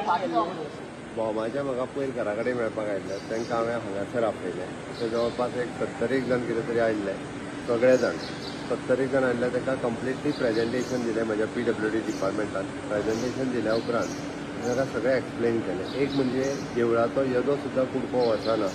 भोमाच्या म्हाका पयर घरा कडेन मेळपाक आयिल्ले, तांकां हांवें हांगासर आपयलें. ते जवळपास एक 70 एक जाण कितें तरी आयिल्ले, सगळे जाण 70 एक जाण आयिल्ले. तांकां कंप्लिटली प्रेजेंटेशन दिलें म्हज्या PWD डिपार्टमेंटान. प्रेजेंटेशन दिल्या उपरांत तांकां सगळें एक्सप्लेन केलें. एक म्हणजे देवळाचो येदो सुद्दां कुडको वचना,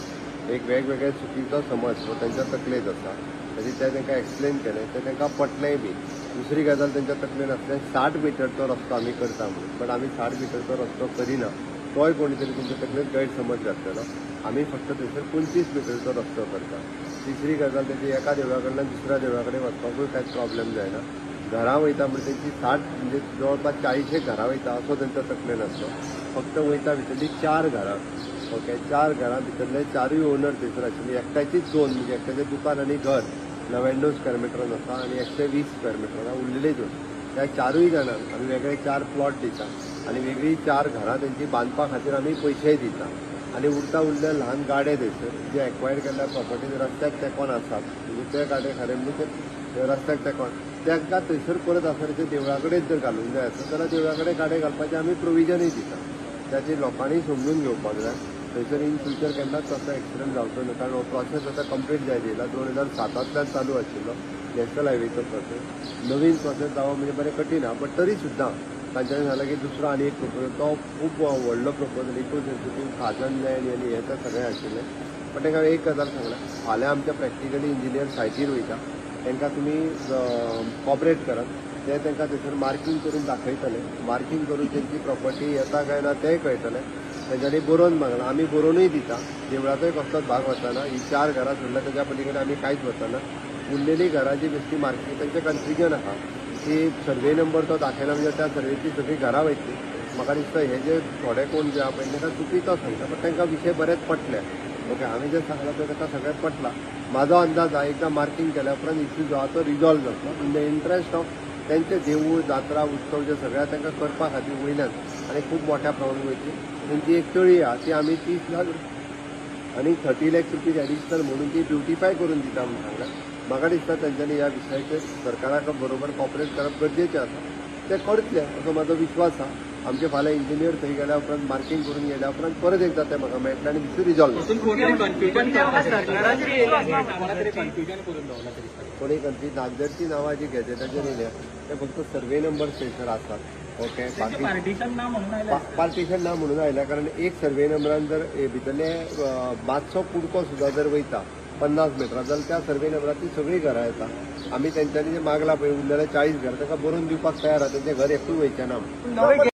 एक वेगवेगळे चुकीचो समज हो तांच्या तकलेंत आसा, तरी ते तांकां एक्सप्लेन केलें, तें तांकां पटलेंय बी. दुसरी गजाल तांच्या तकलेन आसलें 60 मिटरचो रस्तो आमी करता म्हणून, बट आमी 60 मिटरचो रस्तो करिना, तोय कोणी तरी तुमच्या तकलेंत गैरसमज घातलेलो. आमी फक्त थंयसर 25 मिटरचो रस्तो करता. तिसरी गजाल तेची एका देवळा कडल्यान दुसऱ्या देवळा कडेन वचपाकूय कांयच प्रॉब्लेम जायना. घरां वयता म्हणजे तेंची 60 म्हणजे जवळपास 40 घरां वयता असो तांच्या तकलेन आसलो. फक्त वयता भितरली 4 घरां, ओके, 4 घरां भितरले 4 ओनर थंयसर आशिल्ली. एकट्याचीच 2 म्हणजे एकट्याचें दुकान आनी घर 99 स्क्वेअर मिटरान आसा आनी 120 स्क्वेअर मिटरान उरलेले 2. त्या 4 जाणांक आमी वेगळे 4 प्लॉट दिता आनी वेगळी 4 घरां तेंची बांदपा खातीर आमी पयशेय दिता. आनी उरता उरले ल्हान गाडे थंयसर जे एक्वायर केल्ल्या प्रॉपर्टीज रस्त्याक तेंकोन आसात, म्हणजे ते गाडे खरें म्हणजे ते रस्त्याक तेंकोन तांकां थंयसर परत आसा ते देवळा कडेन जर घालूंक जाय आसत जाल्यार देवळा कडेन गाडे घालपाचें आमी प्रोविजनूय दिता. ताचेर लोकांनी समजून घेवपाक जाय. थंयसर इन फ्युचर केन्नाच तसो एक्सिडंट जावचो ना, कारण हो प्रोसेस आतां कंप्लीट जायत येयला. 2007 चालू आशिल्लो नॅशनल हायवेचो प्रोसेस, नवीन प्रोसेस जावप म्हणजे बरें कठीण आहा, बट तरी सुद्दां तांच्यांनी सांगलें की दुसरो आनी एक प्रपोजल, तो खूब व्हडलो प्रपोजल, इको सेन्सिटीव खाजन लँड आनी हें तें सगळें आशिल्लें. बट तांकां एक गजाल सांगला, फाल्यां आमच्या प्रॅक्टिकली इंजिनियर सायटीर वयता, तांकां तुमी कॉपरेट करात, ते तांकां थंयसर मार्कींग करून दाखयतले. मार्कींग करून तेंची प्रॉपर्टी येता काय ना तेंय कळटलें. तेंच्यांनी बरोवन मागलां, आमी बरोवनूय दिता. देवळाचोय कसलोच भाग वचना, ही 4 घरां सोडल्यार तेज्या पलीकडे आमी कांयच वचना. उरलेली घरां जी बेश्टी मार्कींग तेंचें कन्फ्युजन आहा की सर्वे नंबर तो दाखयला म्हणजे त्या सर्वेची सगळीं घरां वयतली. म्हाका दिसता हे जे थोडे कोण जे आहा पळय तांकां चुकीचो सांगता, बट तांकां विशय बरेच पटले. ओके, हांवें जें सांगलां तें तांकां सगळें पटलां. म्हाजो अंदाज आहा एकदां मार्कींग केल्या उपरांत इश्यू जो आहा तो रिजॉल्व जातलो. इन the interest of तेंचे देवूळ जात्रा उत्सव जे सगळ्या तांकां करपा खातीर वयल्यान आनी खूब मोठ्या प्रमाणात वयतली. तेंची एक तळी आहा ती आमी 30 लाख आनी 30 लाख रुपीज एडिशनल म्हणून ती ब्युटिफाय करून दिता म्हणून सांगलां. म्हाका दिसता तेंच्यांनी ह्या विशयाचेर सरकाराक बरोबर कॉपरेट करप गरजेचें आसा, ते करतले असो म्हाजो विश्वास आहा. आमचे फाल्यां इंजिनियर थंय गेल्या उपरांत मार्कींग करून गेल्या उपरांत परत एकदां ते म्हाका मेळटले आनी विशय रिजॉल्व. कोणी कन्फ्यूज नागझरची नांवां जी गॅजेटाचेर येयल्या ते फक्त सर्वे नंबर थंयसर आसात. ओके, बाकी पार्टिशन ना म्हणून आयल्या, कारण एक सर्वे नंबरान जर भितरले मातसो कुडको सुद्दां जर वयता 50 मिटरां जाल्यार त्या सर्वे नंबरात ती सगळीं घरां येता. आमी तेंच्यांनी जे मागला पळय उरलेले 40 घरां तांकां बरोवन दिवपाक तयार आहा, तेंचें घर एकूय वयचें ना.